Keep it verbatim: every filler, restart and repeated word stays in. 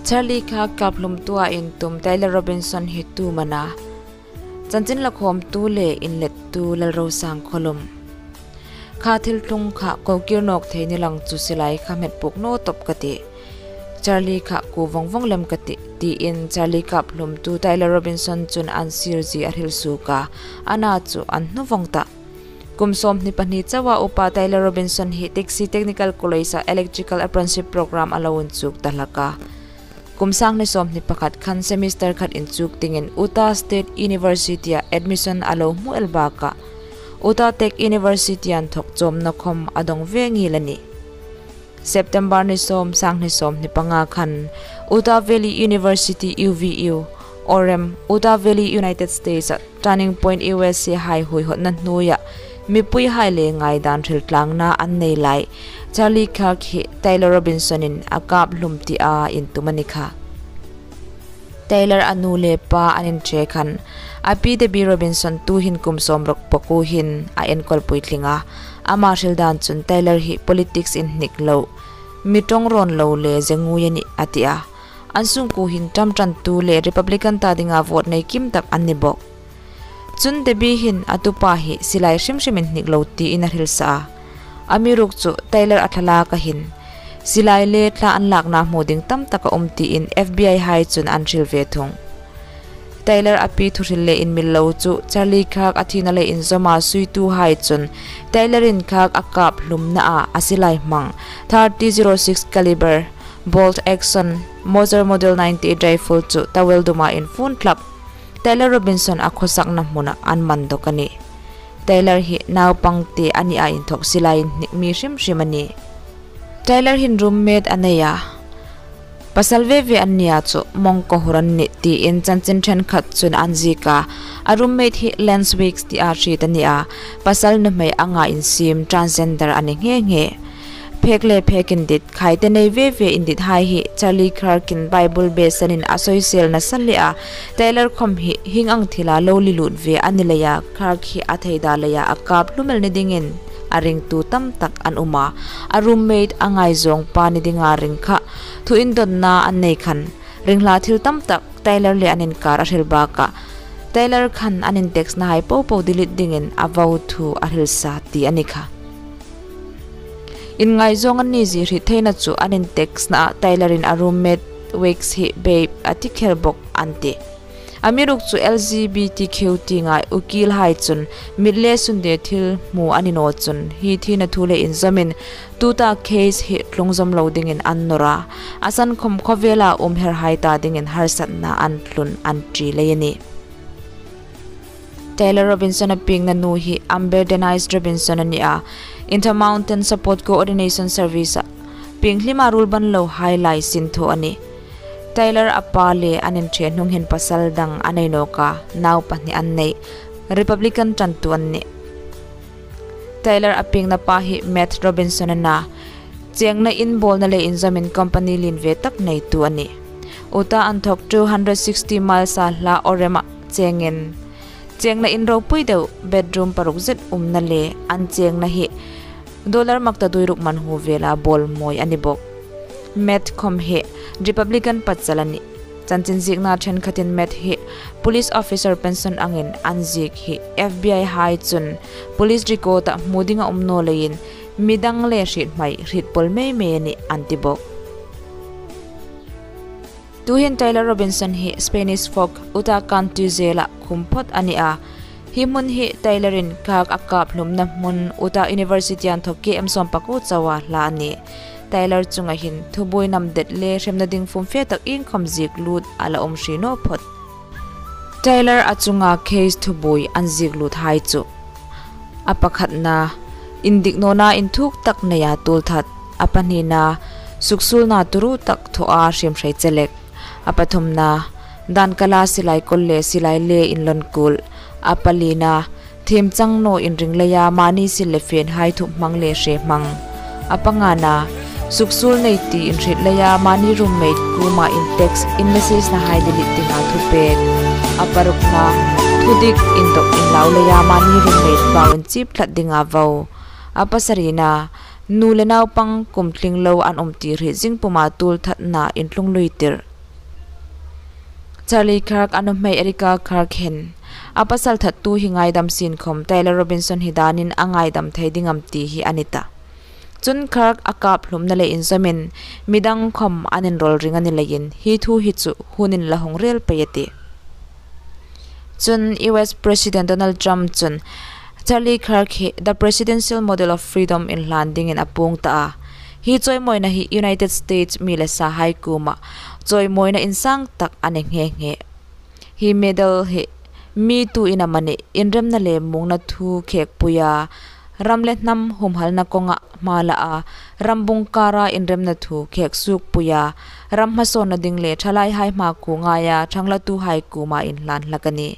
Charlie Kirk kap hlumtua intum Tyler Robinson hi tu am a na? Chanchin lakhawmtu le inlettu Lalrosang Kholum. Kha thil tlung kha ko kir nawk thei ni lang chu silai kha hmet puk naw tawp ka tih. Charlie kha ku vawng vawng lem ka tih, tiin Charlie kap hlumtu Tyler Robinson chun an sir zie a hril suok a, a na chu an hnu vawng ta. Kum sawmhni pahni chauha Upa Tyler Robinson hi Tiksi Technical College-a Electrical Apprenticeship Program a lo inchuk ta hlak a. Kum sanghni sawmhni pakhat khan semester khat inchuk dingin Utah State University-a admission a lo hmu el bakah Utah Tech University-a inthawk chawmna khawm a dawng ve ngil a nih. September ni sawm, sanghni sawmhni panga khan Utah Valley University, U V U, Orem, Utah Valley, United States-a Turning Point U S A-hai huihotna hnuoia mipuihai le ngaidan hriltlangna an nei lai Charlie Kirk hi Tyler Robinson-in a kap hlum tia intum a ni kha. Tyler a nu le pa an inṭhe khan, a pi Debbie Robinson tuhin kum sawmruk pawk hin a enkawl puitling a, ama hril dan chun Tyler hi politics inhnik lo, mi ṭawng rawn lo le zengui a nih a ti a. An sungkuo hin Trump ṭantu le Republican ta dinga vote nei kim tak an ni bawk. Chun Debbie hin a tupa hi silai hrim hrim inhnik lo tiin a hril sa a. Amiruokchu Tyler a thlalaka hin silai le thla an lakna hmu ding tam tak a um tiin F B I-hai chun an hril ve thung. Tyler a pi thuhril le inmil lo chu Charlie Kirk a thina le inzawma suituhai chun Tyler-in Kirk a kap hlumnaa a silai hmang thirty zero six caliber bolt action Mauser Model ninety-eight rifle chu towel duma infun thlap Tyler Robinson a khawsakna hmuna an man dawk a nih. Tyler hi naupang te a nia inthawk silai inhnik mi hrim hrim a nih. Tyler hin roommate a nei a. Pasal ve ve an nia chu mawngkawhur an nih tiin chanchin ṭhenkhat chun an ziek a. A roommate hi Lance Weeks tia hriet a ni a. Pasal nuhmei anga insiem transgender a ni nghe nghe. Phek le phek indit, khaite nei ve ve indithai hi Charlie Kirk-in Bible beisenin a sawisel nasa hle a. Tyler khawm hi hieng ang thila lo lilut ve a ni leia, Kirk hi a theida leia a kap hlum el ni dingin a ringtu tam tak an um a. A roommate a ngaizawng pa ni dinga ring kha thu indonna an nei khan, ringhla thil tam tak Tyler le an inkar a hril bakah Tyler khan an intextnahai popo delete dingin a vo thu a hril sa ti a ni kha. Inngaizawng an ni zie hriet theina chu an intextnaa Tyler-in a roommate Weeks hi babe a ti kher bawk an tih. Amiruokchu L G B T Q tienga ukilhai chun mit le sunde thil hmu a ni naw chun hi thina thu le inzawmin tuta case hi tlung zawm lo dingin an nawr a. A san khawm khawvela um herhai ta dingin harsatna an tlun an ṭi lei a nih. Tyler Robinson-a piengna nu hi Amber Denise Robinson a ni a, Intermountain Support Coordination Service-a pieng hlima ruol ban lohai lai sinthaw a nih. Tyler a pa le an inṭhe hnung hin pasal dang a nei nawk a, nau pahni an nei. Republican ṭantu an nih. Tyler a piengna pa hi Matt Robinson a na, chengna in bawlna le inzawmin company lien ve tak neitu a nih. Utah inthawk two hundred sixty miles-a hla Orem-a chengin, chengna in ropui deu bedroom paruk zet umna le an chengna hi dollar maktaduoi ruk man hu vela bawl mawi a ni bawk. Matt khawm hi Republican pachal a nih. Chanchin ziekna ṭhenkhatin Matt hi police officer pension angin an ziek hi F B I-hai chun police record-a hmu ding a um naw leiin midang le hriet hmai hriet pawl mei mei a nih an ti bawk. Tuhin Tyler Robinson hi Spanish Fork, Utah County Jail-a khum phawt a ni a. Hi hmun hi Tyler-in Kirk a kap hlumna hmun Utah University-a inthawk K M sawmpakuo chauha hla a nih. Tyler chunga hin thubuoi namdet le hremna ding fumfe tak iengkhawm ziek lut a la um hri naw phawt. Tyler a chunga case thubuoi an ziek luthai chu, a pakhatna, indik nawna inthuk tak neia tuolthat, a pahnina, suksuolna turu tak thawa hriemhrei chelek, a pathumna, dan kala silai kawl le silai le inlawn kul, a palina, thiem chang naw inring leia mani sil le fenhai thup hmang le hre hmang. A pangana, suksuol nei ti inhriet leia mani roommate kuoma in text in message-nahai delete dinga thupek. A parukna, thudik indawk inlau leia mani roommate bau inchip tlat dinga vo. A pasarina, nu le naupang kum tling lo an um ti hriet zing puma tuolthatna intlunglui tir. Charlie Kirk a nuhmei Erica Kirk hin a pasal thattu hi ngaidam sienkhawm Tyler Robinson hi danin a ngaidam thei ding am ti hi a ni ta. Chun Kirk a kap hlumna le inzawmin midang khawm an inrawl ring a ni leiin hi thu hi chu hunin la hung rel pei a tih. Chun U S President Donald Trump chun Charlie Kirk hi The Presidential Medal of Freedom inhlan dingin a puong ta a. Hi chawimawina hi United States mi le sahai kuoma chawimawina insang tak a ni nghe nghe. Hi medal hi mi tuin amanih inremna le muongna thu khêkpuia, ram le hnam humhalna kawnga hma laa, rambung kara inremna thu khêksuokpuia, ram hmasawnna ding le ṭhalaihai hmakhuo ngaia ṭhanglatuhai kuoma inhlan hlak a nih.